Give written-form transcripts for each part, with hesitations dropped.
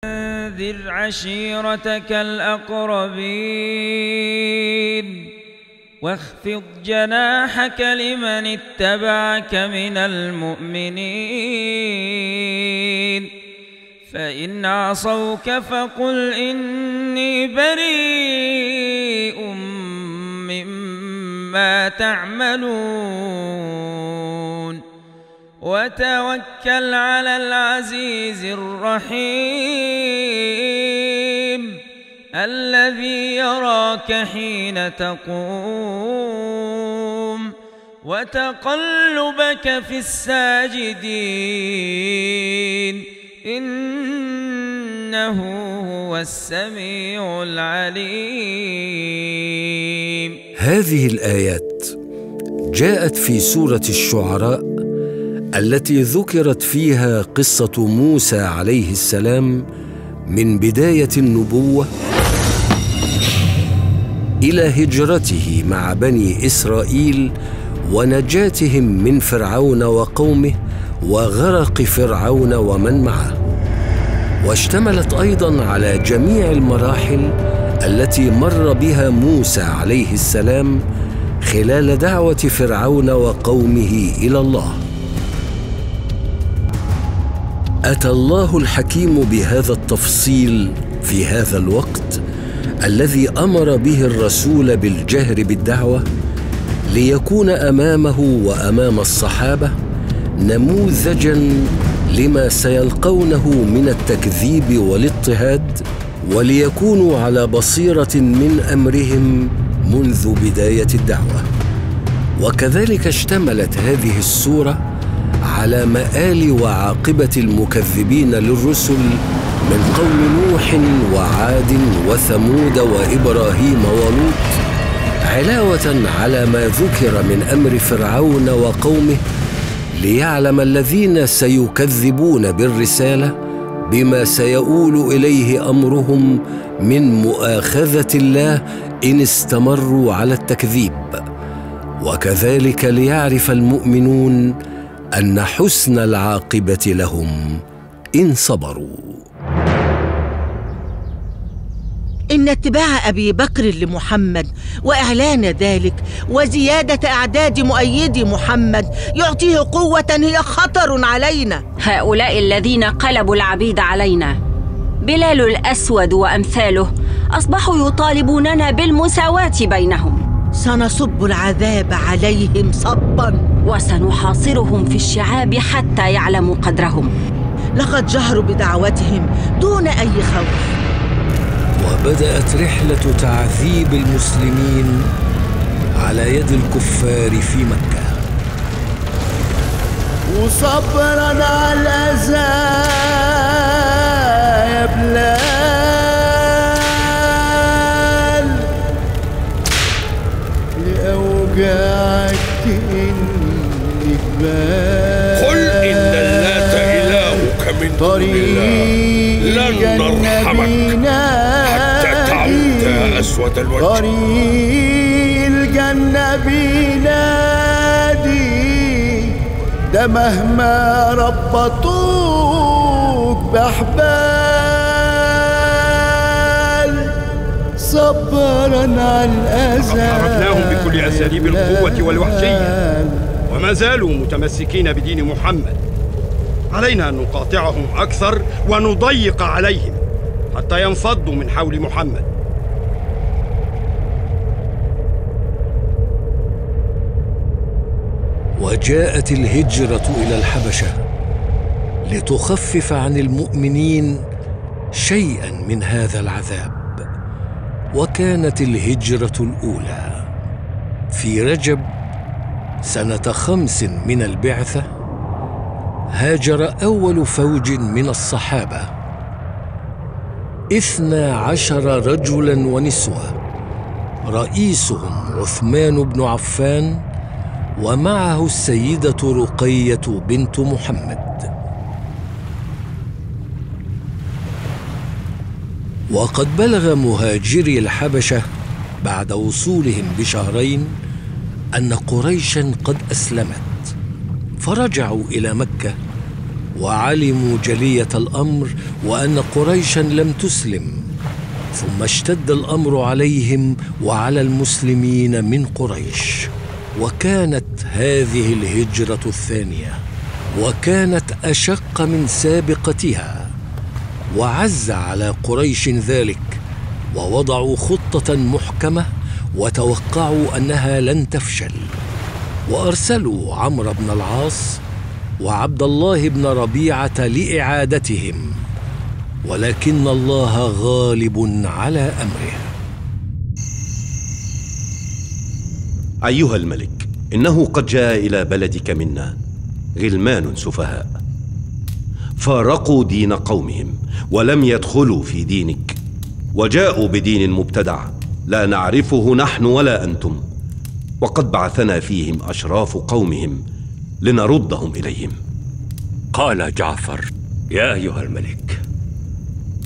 وأنذر عشيرتك الأقربين واخفض جناحك لمن اتبعك من المؤمنين فإن عصوك فقل إني بريء مما تعملون وتوكل على العزيز الرحيم الذي يراك حين تقوم وتقلبك في الساجدين إنه هو السميع العليم. هذه الآيات جاءت في سورة الشعراء التي ذكرت فيها قصة موسى عليه السلام من بداية النبوة إلى هجرته مع بني إسرائيل ونجاتهم من فرعون وقومه وغرق فرعون ومن معه، واشتملت أيضاً على جميع المراحل التي مر بها موسى عليه السلام خلال دعوة فرعون وقومه إلى الله. أتى الله الحكيم بهذا التفصيل في هذا الوقت الذي أمر به الرسول بالجهر بالدعوة ليكون أمامه وأمام الصحابة نموذجاً لما سيلقونه من التكذيب والاضطهاد، وليكونوا على بصيرة من أمرهم منذ بداية الدعوة. وكذلك اشتملت هذه السورة على مآل وعاقبة المكذبين للرسل من قوم نوح وعاد وثمود وإبراهيم ولوط، علاوة على ما ذكر من أمر فرعون وقومه، ليعلم الذين سيكذبون بالرسالة بما سيؤول إليه أمرهم من مؤاخذة الله إن استمروا على التكذيب، وكذلك ليعرف المؤمنون أن حسن العاقبة لهم إن صبروا. إن اتباع أبي بكر لمحمد وإعلان ذلك وزيادة أعداد مؤيدي محمد يعطيه قوة هي خطر علينا. هؤلاء الذين قلبوا العبيد علينا، بلال الأسود وأمثاله، أصبحوا يطالبوننا بالمساواة بينهم. سنصب العذاب عليهم صبا وسنحاصرهم في الشعاب حتى يعلموا قدرهم. لقد جهروا بدعوتهم دون أي خوف. وبدأت رحلة تعذيب المسلمين على يد الكفار في مكة. وصبرا على الأذى يا بلال لأوجاعك الجبال. قل إن اللات إلهك من دون الله لن نرحمك حتى تعود يا أسود الوجه. طريق الجنة بينادي ده مهما ربطوك بحبال. صبرا على الأذى حاربناهم بكل أساليب القوة والوحشية وما زالوا متمسكين بدين محمد. علينا أن نقاطعهم أكثر ونضيق عليهم حتى ينفضوا من حول محمد. وجاءت الهجرة إلى الحبشة لتخفف عن المؤمنين شيئاً من هذا العذاب. وكانت الهجرة الأولى في رجب سنة 5 من البعثة. هاجر أول فوج من الصحابة 12 رجلاً ونسوة، رئيسهم عثمان بن عفان ومعه السيدة رقية بنت محمد. وقد بلغ مهاجري الحبشة بعد وصولهم بشهرين أن قريشاً قد أسلمت، فرجعوا إلى مكة وعلموا جلية الأمر وأن قريشا لم تسلم، ثم اشتد الأمر عليهم وعلى المسلمين من قريش. وكانت هذه الهجرة الثانية، وكانت أشق من سابقتها، وعز على قريش ذلك، ووضعوا خطة محكمة وتوقعوا أنها لن تفشل، وأرسلوا عمرو بن العاص وعبد الله بن ربيعة لإعادتهم، ولكن الله غالب على أمره. أيها الملك، إنه قد جاء إلى بلدك منا غلمان سفهاء فارقوا دين قومهم ولم يدخلوا في دينك، وجاءوا بدين مبتدع لا نعرفه نحن ولا أنتم، وقد بعثنا فيهم أشراف قومهم لنردهم إليهم. قال جعفر: يا أيها الملك،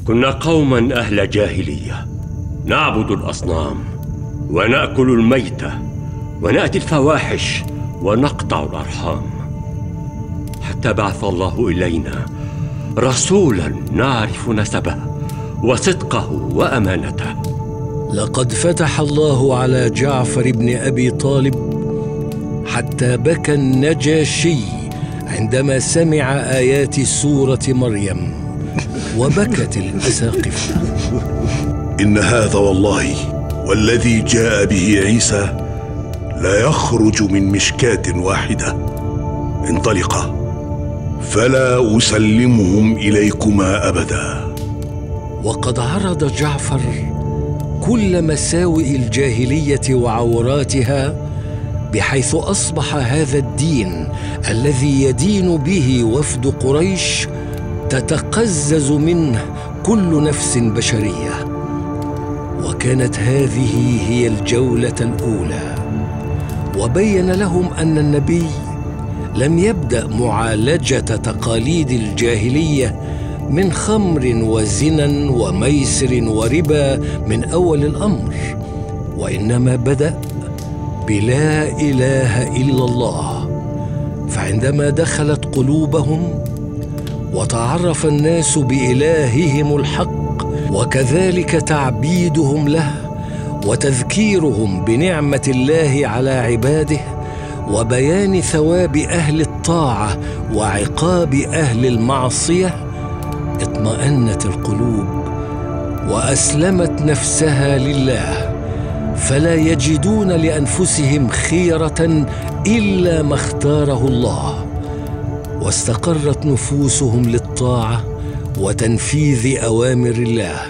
كنا قوما أهل جاهلية نعبد الأصنام ونأكل الميتة ونأتي الفواحش ونقطع الأرحام، حتى بعث الله إلينا رسولا نعرف نسبه وصدقه وأمانته. لقد فتح الله على جعفر بن أبي طالب حتى بكى النجاشي عندما سمع آيات سورة مريم، وبكت الأساقفة. إن هذا والله والذي جاء به عيسى لا يخرج من مشكاة واحدة، انطلقا فلا أسلمهم إليكما أبدا. وقد عرض جعفر كل مساوئ الجاهلية وعوراتها، بحيث أصبح هذا الدين الذي يدين به وفد قريش تتقزز منه كل نفس بشرية. وكانت هذه هي الجولة الأولى، وبين لهم أن النبي لم يبدأ معالجة تقاليد الجاهلية من خمر وزنا وميسر وربا من أول الأمر، وإنما بدأ بلا إله إلا الله. فعندما دخلت قلوبهم وتعرف الناس بإلههم الحق، وكذلك تعبيدهم له وتذكيرهم بنعمة الله على عباده وبيان ثواب أهل الطاعة وعقاب أهل المعصية، اطمأنت القلوب وأسلمت نفسها لله، فلا يجدون لأنفسهم خيرة إلا ما اختاره الله، واستقرت نفوسهم للطاعة وتنفيذ أوامر الله.